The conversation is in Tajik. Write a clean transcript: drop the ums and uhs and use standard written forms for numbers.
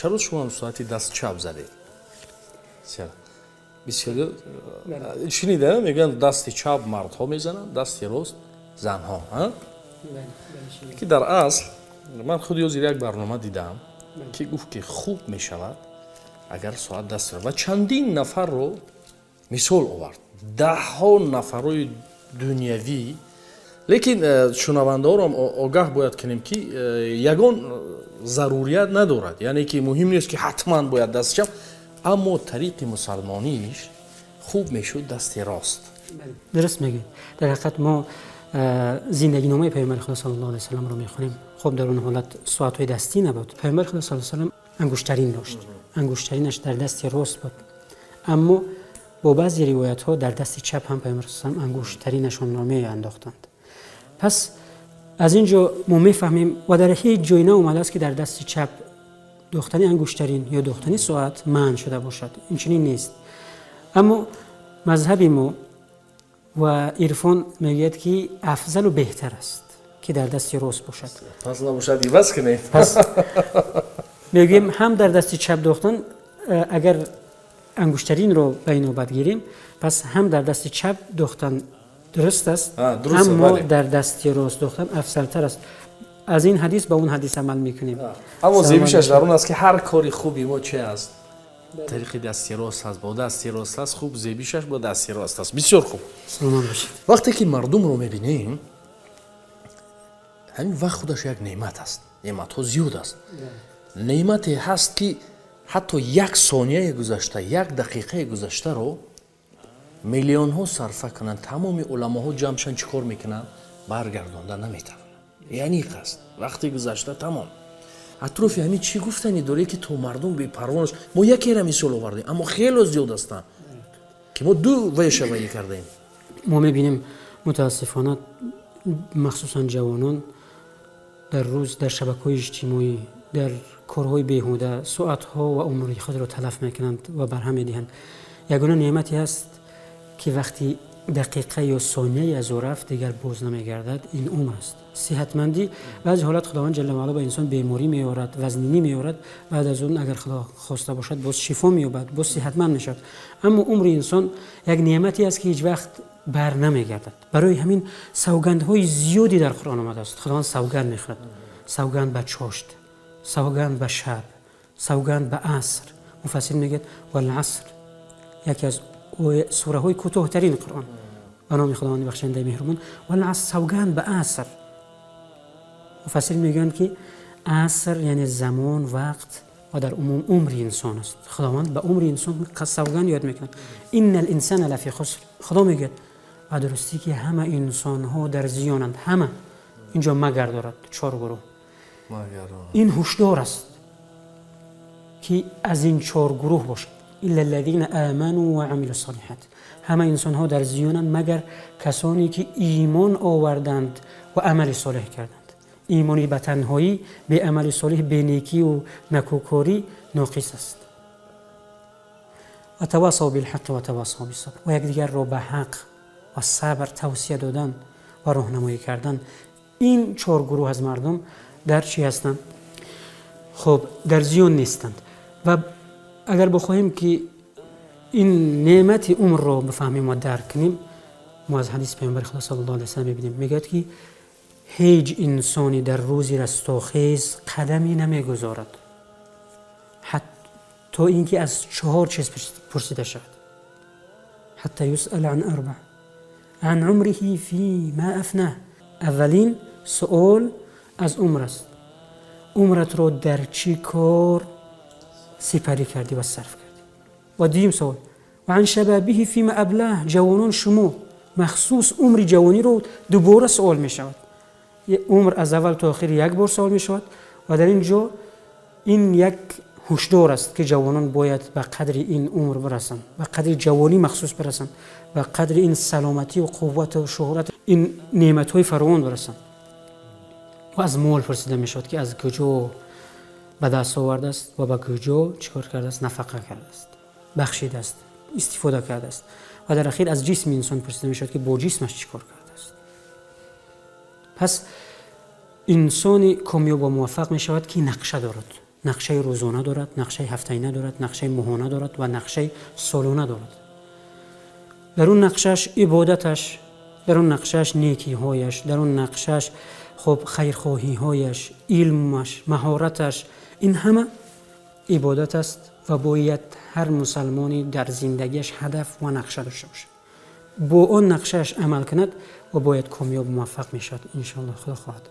Чаро шумо ҳам соати дасти чап задед? Бисёр шунида мегӯянд, дасти чап мардҳо мезананд, дасти рост занҳо. Ки дар асл ман худ ёзир як барнома дидам, ки гуфт, ки хуб мешавад, агар соат даст, ва чандин нафарро мисол овард, даҳҳо нафарҳои дунявӣ. Лекин шунавандаҳоро огаҳ бояд кунем, ки ягон зарурият надорад, яъне ки муҳим нест, ки ҳатман бояд дасти чап, аммо тариқи мусалмониш хуб мешуд дасти рост. Дуруст мегӯед. Дар ҳақиқат, мо зиндагиномаи Паёмбари Худо саллаллоҳу алайҳи васалламро мехонем. Хуб, дар он ҳолат соатҳои дастӣ набуд. Паёмбари Худо саллаллоҳу алайҳи васаллам ангуштарин дошт, ангуштаринаш дар дасти рост буд, аммо бо баъзе ривоятҳо дар дасти чап ҳам Паёмбар саллаллоҳу ангуштаринашонро меандохтанд. Пас аз ин ҷо мо мефаҳмем, ва дар ҳеҷ ҷой наомадааст, ки дар дасти чап дохтани ангуштарин ё дохтани соат манъ шуда бошад. Инчунин нест. Аммо мазҳаби мо ва ирфон мегӯяд, ки афзалу беҳтар аст, ки дар дасти рост бошад. Пас набошад, иваз кунед. Пас мегӯем, ҳам дар дасти чап дохтан, агар ангуштаринро ба инобат гирем, пас ҳам дар дасти чап дохтан дуруст аст, аммо дар дасти рост дохтан афзалтар аст. Аз ин ҳадис ба он ҳадис амал мекунем. Аммо зебишаш дар он аст, ки ҳар кори хуби мо чи аст? Тариқи дасти рост аст, бо дасти рост аст. Хуб, зебишаш бо дасти рост аст. Бисёр хуб. Саломат бошед. Вақте ки мардумро мебинем, ҳамин вақт худаш як неъмат аст. Неъматҳо зиёд аст. Неъмате ҳаст, ки ҳатто як сонияи гузашта, як дақиқаи гузаштаро миллионҳо сарфа кунанд, тамоми уламоҳо ҷамъ шанд, чӣ кор мекунанд, баргардонда наметавонанд. Яъне аст, вақти гузашта тамом. Атрофи ҳамин чӣ гуфтанӣ дорӣ, ки то мардум бепарво? Мо якера мисол овардем, аммо хело зиёд ҳастанд, ки мо ду вайшаваӣ кардаем. Мо мебинем, мутаассифона, махсусан ҷавонон дар рӯз дар шабакаҳои иҷтимоӣ, дар корҳои беҳуда соатҳо ва умри худро талаф мекунанд ва барҳам медиҳанд. Ягона неъмате ҳаст, ки вақти дақиқа ё сонияе аз ӯ рафт, дигар боз намегардад, ин умр аст, сиҳатмандӣ. Баъзе ҳолат Худованд ҷалла ваъала ба инсон беморӣ меорад, вазнинӣ меорад, баъд аз он, агар Худо хоста бошад, боз шифо меёбад, боз сиҳатманд мешавад. Аммо умри инсон як неъмате аст, ки ҳеҷ вақт бар намегардад. Барои ҳамин савгандҳои зиёде дар Қуръон омадааст. Худованд савганд мехӯрад: савганд ба чошт, савганд ба шаб, савганд ба аср. Муфассир мегӯяд: валаср, яке аз сураҳои кӯтоҳтарини Қуръон, ба номи Худованди бахшандаи меҳрубон. Валаср, савганд ба аср. Муфассир мегӯянд, ки аср яъне замон, вақт ва дар умум умри инсон аст. Худованд ба умри инсон савганд ёд мекунад. إن الإنسان لفي خسر. Худо мегӯяд, ба дурустӣ, ки ҳама инсонҳо дар зиёнанд. Ҳама, инҷо магар дорад чор гурӯҳ. Ин ҳушдор аст, ки аз ин чор гурӯҳ бошад. إلا الذين آمنوا وعملوا الصالحات. Ҳама инсонҳо дар зиёнанд, магар касоне ки имон оварданд ва амали солеҳ карданд. Имони ба танҳоӣ беамали солеҳ, бенекиву накӯкорӣ ноқис аст. وتواصوا بالحق وتواصوا بالصبر. Ва якдигарро ба ҳақ ва сабр тавсия додан ва роҳнамоӣ кардан. Ин чор гурӯҳ аз мардум дар чӣ ҳастанд? Хуб, дар зиён нестанд. Ва агар бихоҳем, ки ин неъмати умрро бифаҳмем ва дарк кунем, мо аз ҳадиси Паёмбари Худо саллаллоҳу алайҳи васаллам мебинем. Мегӯяд, ки ҳеҷ инсоне дар рӯзи растохез қадаме намегузорад, то ин ки аз чаҳор чиз пурсида шавад. حتى يسأل عن أربع: عن عمره فيما أفناه. Аввалин суол аз умр аст: умратро дар чӣ кор сипарӣ кардӣ ва сарф кардӣ? Ва дуюм суол: وعن شبابه فيما أبلاه. Ҷавонон, шумо махсус умри ҷавониро дубора суол мешавад. Умр аз аввал то охир як бор суол мешавад. Ва дар ин ҷо ин як ҳушдор аст, ки ҷавонон бояд ба қадри ин умр бирасанд, ба қадри ҷавонӣ махсус бирасанд, ба қадри ин саломатию қуввату шӯҳрат, ин неъматҳои фаровон бирасанд. Ва аз мол пурсида мешавад, ки аз куҷо ба даст овардааст ва ба куҷо чӣ кор кардааст, нафақа кардааст, бахшидааст, истифода кардааст. Ва дар ахир аз ҷисми инсон пурсида мешавад, ки бо ҷисмаш чӣ кор кардааст. Пас инсони комёб ва муваффақ мешавад, ки нақша дорад. Нақшаи рӯзона дорад, нақшаи ҳафтаина дорад, нақшаи моҳона дорад ва нақшаи солона дорад. Дар он нақшааш ибодаташ, дар он нақшааш некиҳояш, дар он нақшааш, хуб, хайрхоҳиҳояш, илмаш, маҳораташ, ин ҳама ибодат аст. Ва бояд ҳар мусалмоне дар зиндагиаш ҳадаф ва нақша дошта бошад, бо он нақшааш амал кунад ва бояд комёб, муваффақ мешавад, иншоаллоҳ, Худо хоҳад.